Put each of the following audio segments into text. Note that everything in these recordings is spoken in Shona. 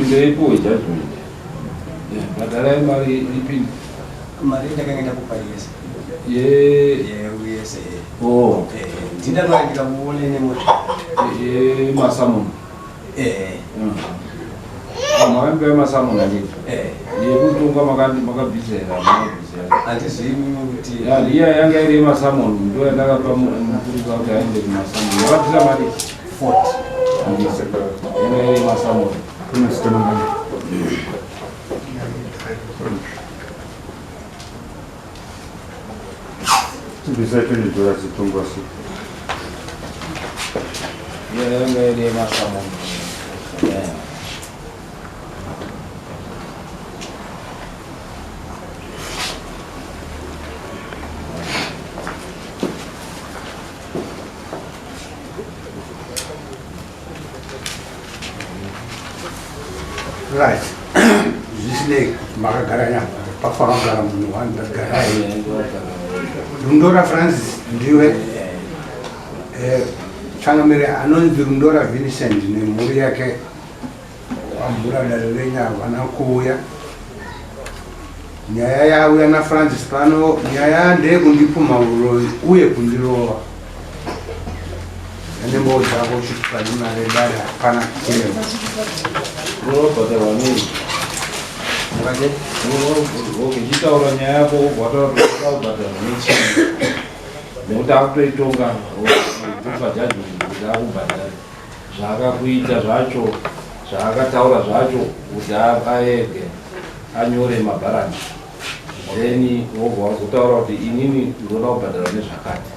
Ipinde ipuwe judgment. Bhadharai mari ipinde. Mari ndakanga ndakupa yese. Ye yese. Oh. Eh, ndinda mari ndikamuone nemota. Ye masamuni. Eh. Makambe masamuni anditi. Eh. Yekutonga makandi makabvisera makabvisera. Handizivi kuti Ya iya yanga iri yemasamuni ndo yandakapa mupurisa kuti aende kumasamuni. Makabvisa mari 40. Handisi. Yanga iri yemasamuni. Bvisai $20 dzitongwa sei. Iya yanga iri yemasamuni. Yeah. Right. Zvisinei kuti makagara nyama pafanira kugara munhu one but garai. Rundora Francis ndiwe eh, changamire anonzi Rundora Vincent nemhuri yake vamhura dare renyu havana kuuya. Nyaya yauya naFrancis pano nyaya ndeyekundipumha uroyi uye kundirova. Ane mboo dzako uchiti pane mari yedare hapana chirema. Unobhadharwa nei? Mukati Uchitaura nyaya yako wobva wataura kuti unoda kubhadharwa nechii nekuti akutoitonga kupa judgment kuti akubhadhare zvaakakuita zvacho zvaakataura zvacho kuti aege anyore mabharanzi then wobva wazotaura kuti inini ndinoda kubhadharwa nezvakati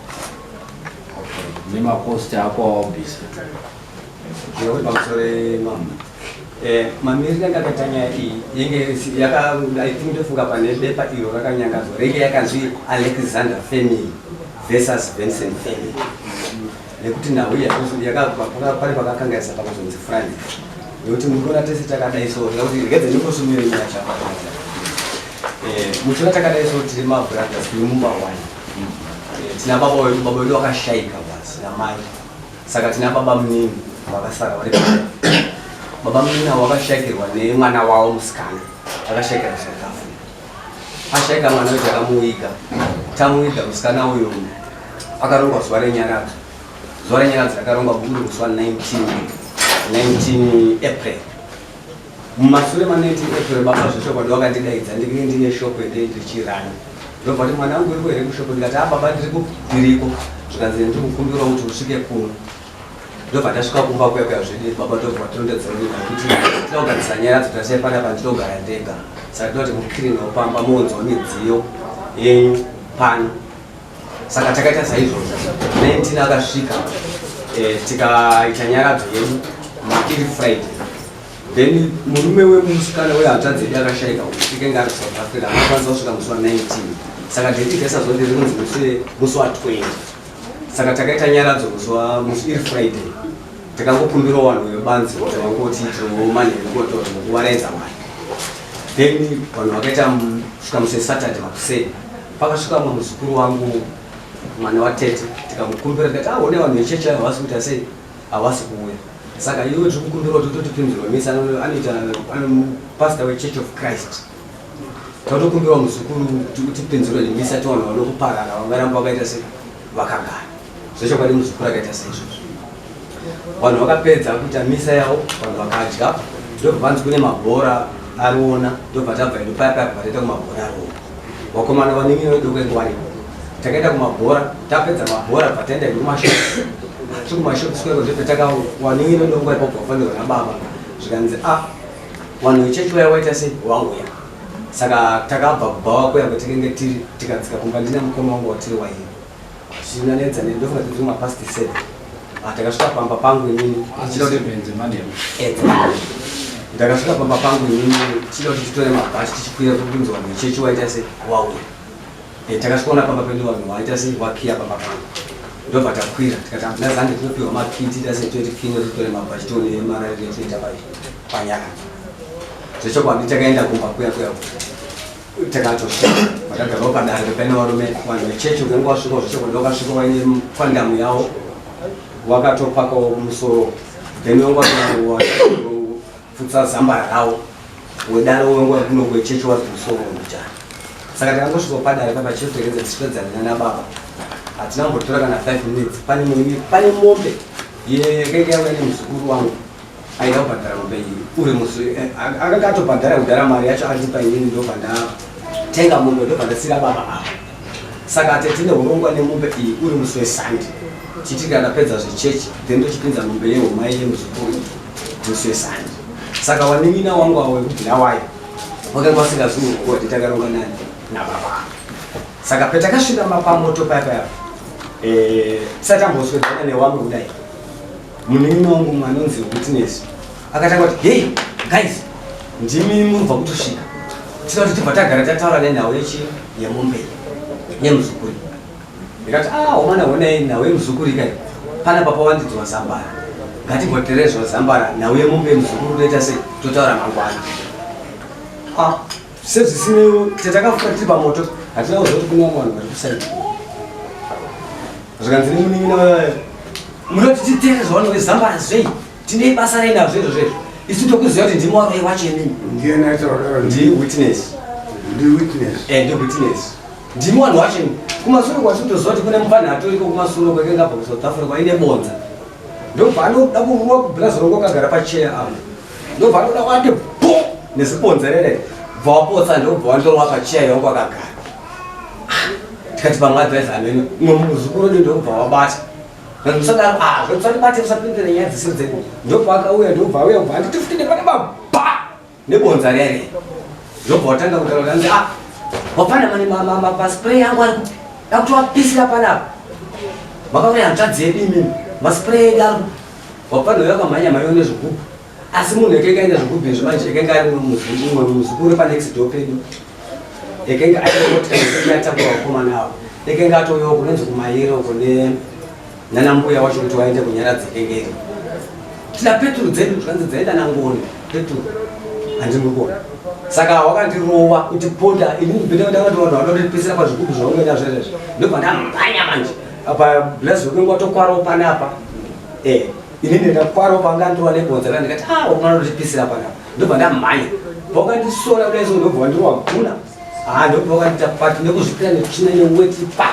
nemakosti ako awabvisa. Ndinokuti pamusoro mama. Eh, mamiriro anga akaita nyaya iyi yenge yaka I think ndofunga pane bepa iro rakanyangadzwa renge yakanzi Alexander family versus Vincent family nekuti nhau iyi pane pakakanganisa pakazonzi Francis nekuti muri kuona tese takadai so nekuti regedza ndingosumire nyaya chapa eh, muchiona takadai so tiri mabrothers tiri mumba one eh, tina baba wedu baba wedu wakashaika basi namai Saka tina baba munini vakasara vari baba munini avo vakashaikirwa nemwana wavo musikana akashaikira kuSouth Africa. Ashaika mwana uyu takamuviga, tamuviga musikana uyu akarongwa zuva renyaradzo. Zuva renyaradzo rakarongwa uri musi wa 19 19 April. Mumasure ma 19 April baba zvechokwadi vakandidaidza ndinge ndine shop ende ndichirana. Ndobva kuti mwana wangu uriko here kushop ndikati ah baba ndiriko ndiriko zvikanzi ndiri kukumbirawo kuti usvike kuno. Ndobva tasvika kumba kuya kuya zvedi baba ndobva tirondedzera nyika kuti tinoda kugadzisa nyaya dzadzo tasai panapa ndinogara ndega. Saka tinoda kuti mukirinawo pamba muonzwa midziyo yenyu pano. Saka takaita saizvozvo 19 akasvika eh, tikaita nyaradzo yedu mairi Friday then murume wemusikana wehanzvadzi yedu akashaika uyu ikenge ari South Africa anokwanisa kusvika musi wa 19 saka date ikaisazonde rinonzi musi wa 20 saka takaita nyaradzo musi wa musi iri Friday takangokumbirawo vanhu vebanzi kuti vangoti itirowo manheru kotora nokuvaraidza mari then vanhu vakaita kusvika musi weSaturday makuseni pakasvika mumwe muzukuru wangu mwana watete tikamukumbira tikati aone ah, vanhu vechechi havasi kuita sei havasi kuuya saka iwe tiri kukumbira kuti utotipinzirwa misa anoita pastor wechurch of Christ tatokumbirwa muzukuru kuti utipinzirwe nemisa tiwanhu vanokuparara vangaramba vakaita sei vakagara zvechokwadi muzukuru akaita saizvozvo vanhu vakapedza kuita misa yavo vanhu vakadya ndobva vanzi kune mabhora ariona ndobva tabva edu paya paya kubva taita kumabhora ariona vakomana vanin'ina vedu kuenge variko takaenda kumabhora tapedza mabhora bva taenda edu kumashopu tiri kumashopu square ndobva takawanin'ina vedu nguva ipapo vafanirwa nababa zvikanzi a ah, vanhu vechechi vaya waita sei wauya saka takabva kubhawa kuya kwatikenge tiri tikadzika kumba ndina mukoma wangu watiri wairi zvinanetsa ne ndofunga tiri mapast seven ah, takasvika pamba pangu inini eh, ndakasvika pamba pangu inini tichida kuti titore mabhachi tichikwira kunzi vanhu vechechi waita se wauya eh, takasvikaona pamba pedu vanhu waita se wakiya pamba pangu ndobva takwira tikati hamuna zande tinopiwa makii tiita se toti kino titore mabhachi tione mararire tinoita panyara zvechokwadi takaenda kumba kuya kuya takatosvika vakagarawo padare paine varume vanhu vechechi unenge wasvika zvechokwadi wakasvika vaine kwandamu yavo wakatopakawo musoro then wanga kuputsa zambara ravo wedare wenguva kuno kwechechi wari kumusoro mbichana. Saka takangosvika padare papa chitotekedza tichipedzana nana baba. Hatina kumbotora kana 5 minutes. Pane munhu pane mombe yekaita yauya nemuzukuru wangu aida kubhadhara mombe iyi uri musi eh, akanga atobhadhara kudhara mari yacho andipa inini ndobva ndatenga mombe ndobva ndasira baba ava. Saka tete neurongwa nemombe iyi uri musi weSunday. Titi kana tapedza zvechechi then tochipinza mombe yehomai yemuzukuru musi weSunday. Saka wanin'ina wangu awo wekubulawayo wakanga wasingazivi urongwa kuti takaronga nani nababa. Saka petakasvika pamoto paya paya eh, tisati tamboswedzana newamwe kudai munin'ina wangu mumwe anonzi Witness akatanga kuti hey guys ndimi murubva kutosvika tinoda kuti tibva tagara tataura nenhau yechi yemombe yemuzukuri ndikati ah homana honai nhau yemuzukuru ikai pana papa wandidzwa zambara ngatimboterezwa zambara nhau yemombe yemuzukuru toita sei totaura mangwana ah sezvisineiwo tetakafuka tiri pamoto hatina kuziva kuti kune vamwe vanhu vari kusaidi zvikanzi nemunin'ina munoti titerezwa vanhu vezambara zvei tine basa rei nazvo izvo zvezvo isu tokuziva kuti ndimi waroyi wacho imimi ndiye naitaura ndi witness ndi witness eh ndi witness ndimi wanhu wacho imi kumasure kwatinotoziva kuti kune mupfanha atoriko kumasure kwekenge abva kusouth africa aine bonza ndobva anoda kuruwa kubhulazi rongo akagara pacheya apo ndobva anoda wati po nezibonza rere bva wapotsa ndobva wandorwa pacheya yangu akagara ah, tikati pamwe advice amene umwe muzukuru wedu ndobva wabata musadaro ah, zvomusandibate musapindira nyaya dzisiri dzedu ndobva akauya ndobva auya kubva anditi futi nepane baba nebonza riya riya ndobva watanga kutaura kuti anzi ah wapana mani maspray yangu ari kupi dakutovapisira panapa makauraya hanzvadzi yedu imimi maspray edu ari kupi wapana uyo akamhanya mhanya nezvigubhu asi munhu ekenge aine zvigubhu izvi manje ekenge ari mumwe muzukuru panext door pedu ekenge aitaura vakomana avo ekenge atouyawo kunonzi kumairo kune nana mbuya wacho kuti waende kunyaradza kengeri tina peturu dzedu zvanzi dzaenda nangoni peturu handiri kuona saka wakandirova kuti ponda ini ndipinda ndakati vanhu vanotipisira pazvigubhu zvaungoenda zvezvezvo ndobva ndamhanya manje apa blaz wekunge watokwarawo panapa eh inini ndakwarawo pangandirova nebonza ra ndikati ah wakumana kutipisira panapa ndobva ndamhanya pakandisora kudai so ndobva wandirova guna ah ndobva wakandiita pati nekuzvipira nekuchina neweti pa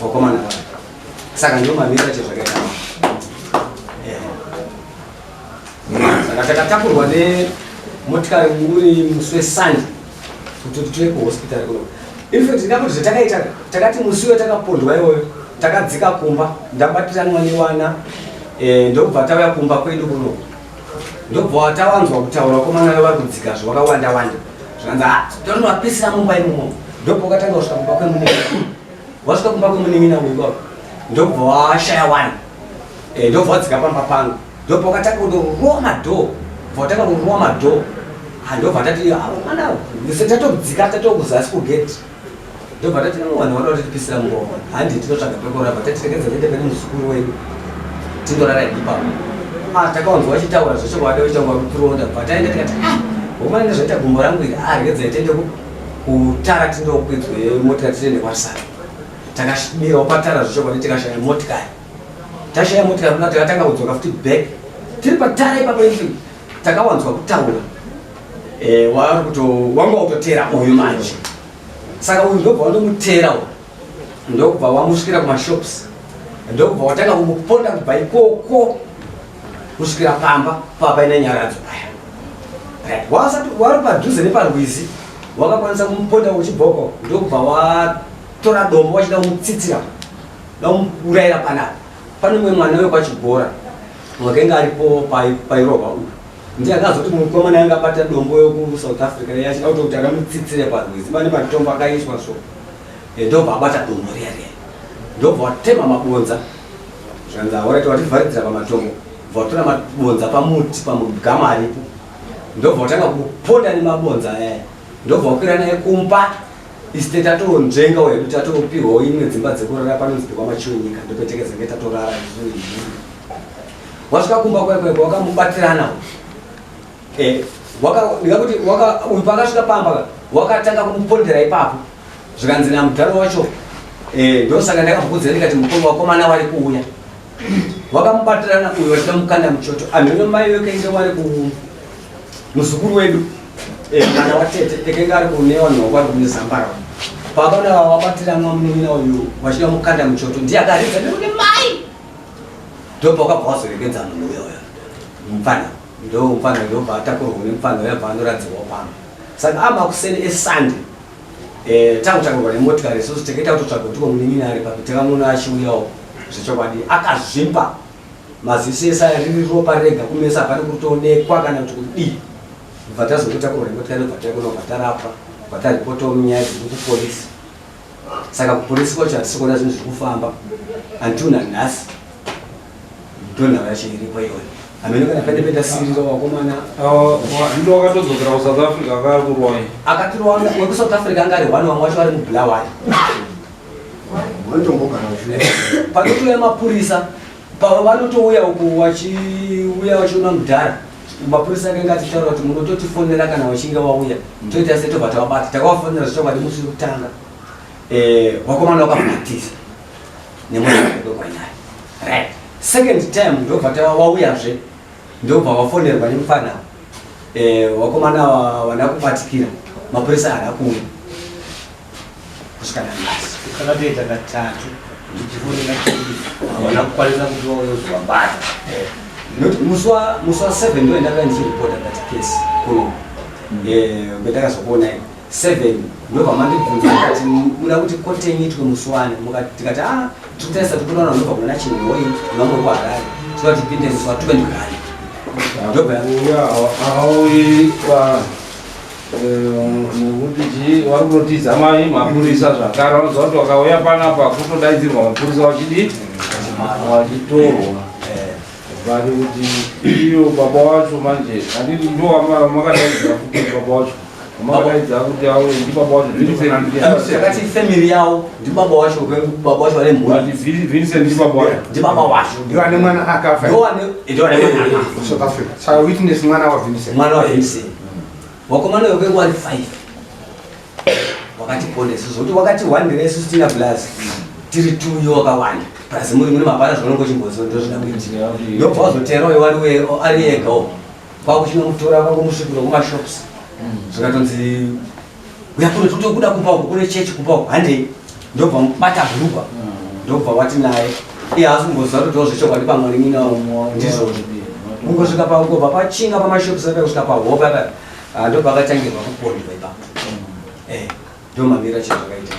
vakomana va saka ndio mamiriro acho zvakaita eh. saka takatakurwa nemotikari uri musi wesunday kuti titove kuhospital kuno infact ndingakuti zvatakaita takati musi uyo takapondwa iwoyo takadzika kumba ndabatiranwa newana eh, ndokubva tauya kumba kwedu kuno ndobva tawanzwa kutaura vakomana vaya vari kudzika zvakawanda wanda zvikanzi ah, tonovapisira mumba imomo ndobva wakatanga kusvika kumba kwemunin'ina wasvika kumba kwemunin'ina uyu baba ndobva washaya wani eh, ndobva wadzika pamba pangu ndobva wakatanga kundorova madhoo bva watanga kurova madhoo ah, ndobva tati ah, mwana tatodzika tatokuzasi kugate ndobva tati vanhu vanoda kutipisira mungoma handi tinotsvaga pekurara tati rekedza tiende pane muzukuru wedu tindorara ipapo ah takawanzwa vachitaura zvechokwadi vachitaura kuronda bva taenda tikati ah homana nezvaita gumbo rangu iri ah rekedza tiende kutara tindokwidzwe motikari tiende kwarisana takasvibirawo patara zvechokwadi tikashaya motikari tashaya motikari kuna takatanga kudzoka futi back tiri patara ipapo takawanzwa kutaura eh, wari kuto wanga utotera uyu manje saka uyu ndobva wandomutera uyu ndokubva wamusvikira kumashops ndokubva watanga kumuponda kubva ikoko kusvikira pamba papaine nyaradzo paya right wasati wari padhuze neparwizi wakakwanisa kumuponda uchibvoko ndokubva watora dombo wachida kumutsitsira da kumuurayira panapa pane mumwe mwana wekwachigora wakenge aripo pairohwa uyu ndiye akazoti mukomana yanga abata dombo yokusouth africa iye achida kuto kuti akamutsitsire parwizi pane matombo akaiswa so eh, ndobva abata dombo riya riya ndobva watema mabonza zvanzi aoraiti wativharidzira pamatombo bva watora mabonza pamuti pamugama aripo ndobva watanga kuponda nemabonza ayaya ndobva wakwira naye kumba Iste tatonzvenga wedu tatopihwawo imwe dzimba dzekurara panonzi pekwamachiwenyika ndopetekezenge tatorara wasvika kumba kwekwe wakamubatirana eh, ndingakuti uyu paakasvika pamba wakatanga kumupondera ipapo zvikanzi namudharo wacho eh, ndosaka ndakabvukudza ndikati mukoma wakomana wari kuuya Wakamubatirana uyo vachida mukanda muchoto. Amheno mai vekenge wari ku muzukuru wedu eh, mwana watete ekenge ari kune vanhu vakwari kune zambara. Paakaona wabatirana munin'ina uyu vachida mukanda muchoto ndiye akaridza nekuti mai. Ndobva wakabva wazoregedza munhu uya uya. Mupfana. Ndo mupfana ndobva atakurwa nemupfana uya bva anoradzirwa pano. Saka amakuseni eSunday Eh, takutakurwa nemotikari isusu takaita kutotsvaga kuti ko munin'ina ari papi takamuona achiuyawo zvechokwadi akazvimba maziso ese aya riri ropa rega kumeso hapana kutoonekwa kana kuti kudii bva tazokutakura nemotikari bva takunobva tarapwa bva taripotawo nyaya dziri kupolisi saka kupolisi kwacho hatisi kuona zvinhu zviri kufamba until nanhasi ndonhau yacho iripo iyoyo hameno kana pane petasirira wakomana ndo wakatodzokera kusouth africa akakurwai akatirwa wekusouth africa anga ari one wamwe wacho ari mubulawayo panotouya mapurisa pavo vanotouya uku wachiuya vachiona mudhara mapurisa akanga achitaura kuti munototifonera kana wachinge wauya toita se tobva tavabata takavafonera zvechokwadi musi wekutanga eh, wakomana wakabatisa nemwana right second time ndobva wauyazve ndobva wafonerwa nemufana eh, wakomana wana kubatikira mapurisa haana kuuya kusvika nanhasi takatoita katatu tichifonera havana kukwanisa kuti vauye kuzovabata eh, musi wa 7 ndo ndakanga ndichiripota that case kuno eh, ndakazokuonai 7 ndobva mandibvunza mukati muda kuti kote yenyu itwe musi wani mukati tikati ah tiri kutarisa tiri kuona vanobva kuna Chinhoyi nevamwe kuHarare tinoda kuti tipinde musi wa 21 ndobva uya auyi kwa nekuti chii vari kunotiza mai mapurisa zvakare vanoziva kuti vakauya panapa kutodaidzirwa mapurisa vachidii vachitorwa but kuti iyo baba wacho manje handiti ndo makadaidzira futi baba wacho makadaidza kuti auye ndi baba wacho Vincent takati family yavo ndibaba wacho baba wacho vane mhuri but Vincent ndi baba wacho ndibaba wacho ndiwo ane mwana akafa ndowane ndowane mwana akafa South Africa saka witness mwana wa Vincent mwana wa Vincent wakomana wekwengu wari 5 wakatiponda isusu kuti wakati wandira isusu tina blaz tiri tuyo wakawanda plus muri muri mapara zvaunongo chimbozo ndozvida kuitika ndobva wazoteera uyo wari ari egawo kwakuchinomutora kwakumusvikira kumashops zvikatonzi uya kuno tikutokuda kumba uko kune chechi kumba uko handei ndobva mubata bhurugwa ndobva wati naye iye haasi kumboziva kuti zvechokwadi pamwe nina ndizvozvo kungosvika pakubva pachinga pamashops apa kusvika pahope apa ah, ndobva akatangirwa kupondwa ipapo eh, ndomamira chii zvakaita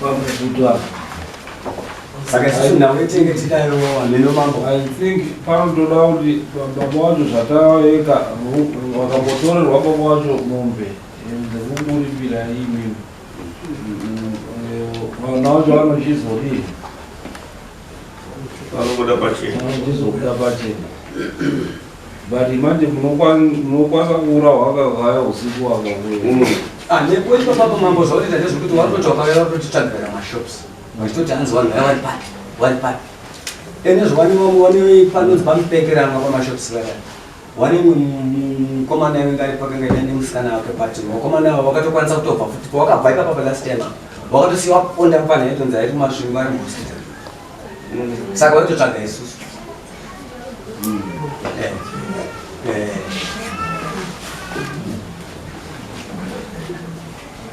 pamukutu apa saka isusu nhau yetenge tinayo hameno mambo I think panotoda kuti baba wacho zvataeka vakambotorerwa baba wacho mombe dzekukuripira imimi vana vacho vanochizodii vanobuda pachena vanochizobuda pachena but manje munokwanisa kuurahwa kakaya usiku wakakuya Ah, nekuti papa mambo zvaunoita ndezvekuti warikutoti wakauya varikutotitsvagira mashops vachitoti hanzi vanhu vaya vari papi vari papi ene zvawani wani panonzi pamupekeranwa pamashops vaya wani mukomana iwe ari pakanga ina nemusikana wake but vakomana ava vakatokwanisa kutobva futi pawakabva ipapa palast time wakatosiya waponda mufana aitonzi aiti kumasvingo ari muhospital saka vaitotsvaga isusu Eh, eh.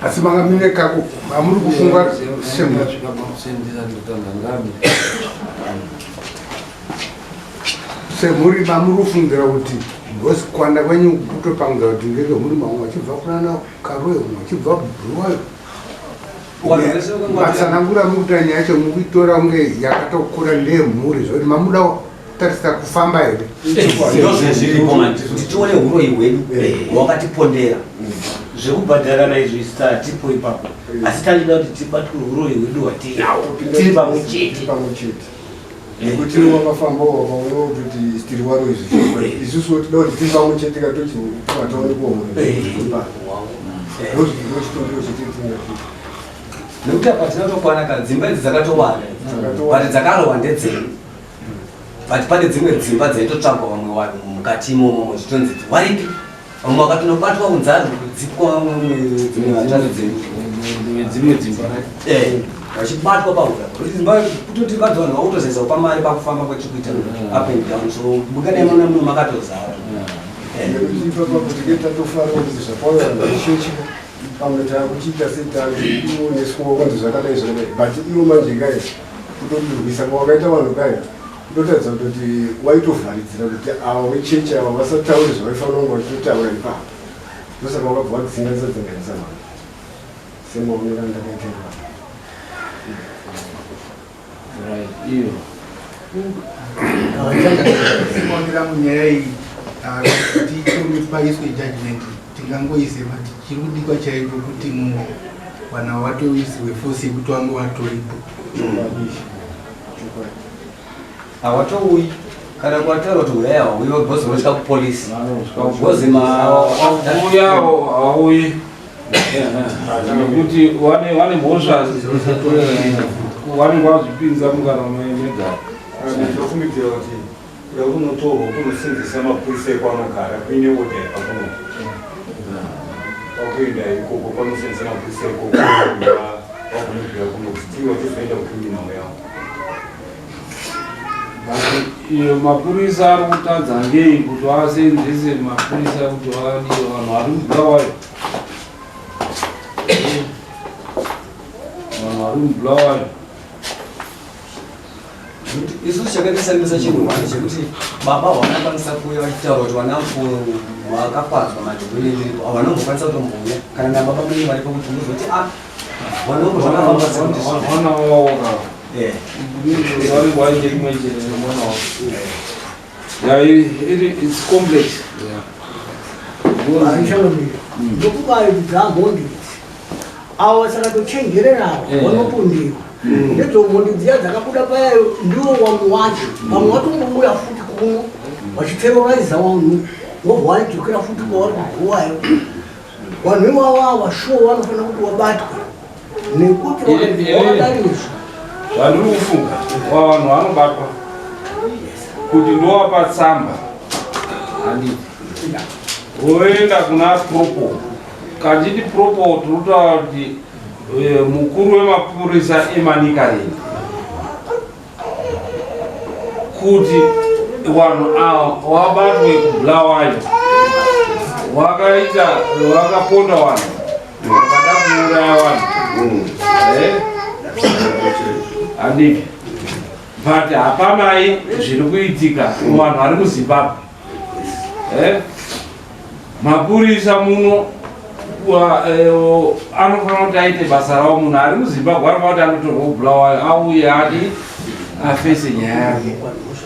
asi manga mine kako amuri kufunga semhuri semhuri mamuri kufungira kuti because kuwanda kwenyu kutopangidza kuti ngeke muri mamwe vachibva kunana karoyo mumwe achibva kubhuwayo matsanangura mukuita nyaya yacho mukuitora kunge yakatokura ndeyemhuri zvekuti mamuda kutarisa kufamba here ndozvezviripo manje kuti tione uroyi hwedu hwakatipondera zvekubhadharana izvi isu tatipo ipapo asi tachida kuti tibatwe uroyi hwedu hwatinawo tiri pamwe chete pamwe chete nekuti wakafamba wakaona kuti tiri waro izvi isusu tida kuti tiri pamwe chete katochimataonekwa ndozvitondiro chetiri nekuti apa tinatokwana ka dzimba idzi dzakatowanda Dzakatowanda. but dzakarohwa ndedzenyu but pane dzimwe dzimba dzaitotsvagwa vamwe vanhu mukati imomo zvitonzi waripi vamwe vakatonobatwa kunzarwo kudzipwa vamwe dzimwe hanzvadzi dzenyu dzimwe dzimba Eh. Vachibatwa pahura. Kuti Zimbabwe kutoti vanhu vanhu vakutozeza kupa mari pakufamba kwatiri kuita up and down. So mukadai muna muno makatozara. Nekuti ipapa kuti ke tatofara kuti zvapauya vanhu vechechi pamwe takuchiita setaoneswa kwanzi zvakadai zvakadai, but ivo manje kai kutodirwisa kwawakaita vanhu kai kutotaridza kutoti waitovharidzira kuti ava vechechi ava vasataure zvavaifanira kunge vachitotaura ipapo. Ndosaka wakabva wadzinganisa dzinganisa vanhu semaonero andakaita ipapo. Right, iyo. Semaonera munyaya iyi, kuti itongwe paiswe judgment, tingangoise, but chiri kudikwa chaiko kuti munhu vanhu ava vatoisirwe force yekuti vange vatoripo. Chokwadi. Hawatouyi kana kwataura kuti uyai, hauyi because unosvika kupolisi because ma Uya hauyi nekuti wane mhosva, vanenge vazvipinza mukana megara. Ndofungidzira kuti kuda kunotorwa kunosenzesa mapurisa ekwanogara kuine order yapakuno kwakuenda ikoko kwanosenzesa mapurisa ikoko vagonobvira kuno kuti vachizoenda kucriminal yavo. But iyo mapurisa ari kutadza ngei kuti vasenzese mapurisa kuti vadiwe vanhu vari muBulawayo? Vanhu vari muBulawayo. Isusu chakatisamisa chinhu one chekuti baba havanakwanisa kuuya vachitaura kuti vana vakafadzwa madhokweni ndiripo, havanombokwanisa kutombouya kana nababa munenge varipo kuti muzoti a vanombo zvakafamba sekuti Mwana wavo ka vanenge vaine rimwe chete nemwana wavo. Yeah, it's complex, yeah. Aichangamira ndokubayo dzamhondi avo vasakatochenjererawo vanopundiwa nedzo mhondi dziya dzakabuda payayo. Ndiwo wamwe wacho, vamwe vatombobuya futi kuno vachiteroraiza vanhu, vobva vaidzokera futi kwavari kuguwayo. Vanhu ivavo ava shuwa vanofanira kuti vabatwe nekuti vakadarizvo. Zvandiri kufunga, vanhu vanobatwa kuti ndowapa tsamba, handiti voenda kuna propo. Kachiti propo, tiri kutaura kuti mukuru wemapurisa eManicaland, kuti vanhu ava vabatwe kuBulawayo, wakaita vakaponda vanhu, vakada kuuraya vanhu. Handiti but hapanai zviri kuitika kuvanhu vari muZimbabwe. Mapurisa muno anofanira kuti aite basa ravo. Munhu ari muZimbabwe anofanira kuti anotorwa kuBulawayo, auye adi afese nyaya yake.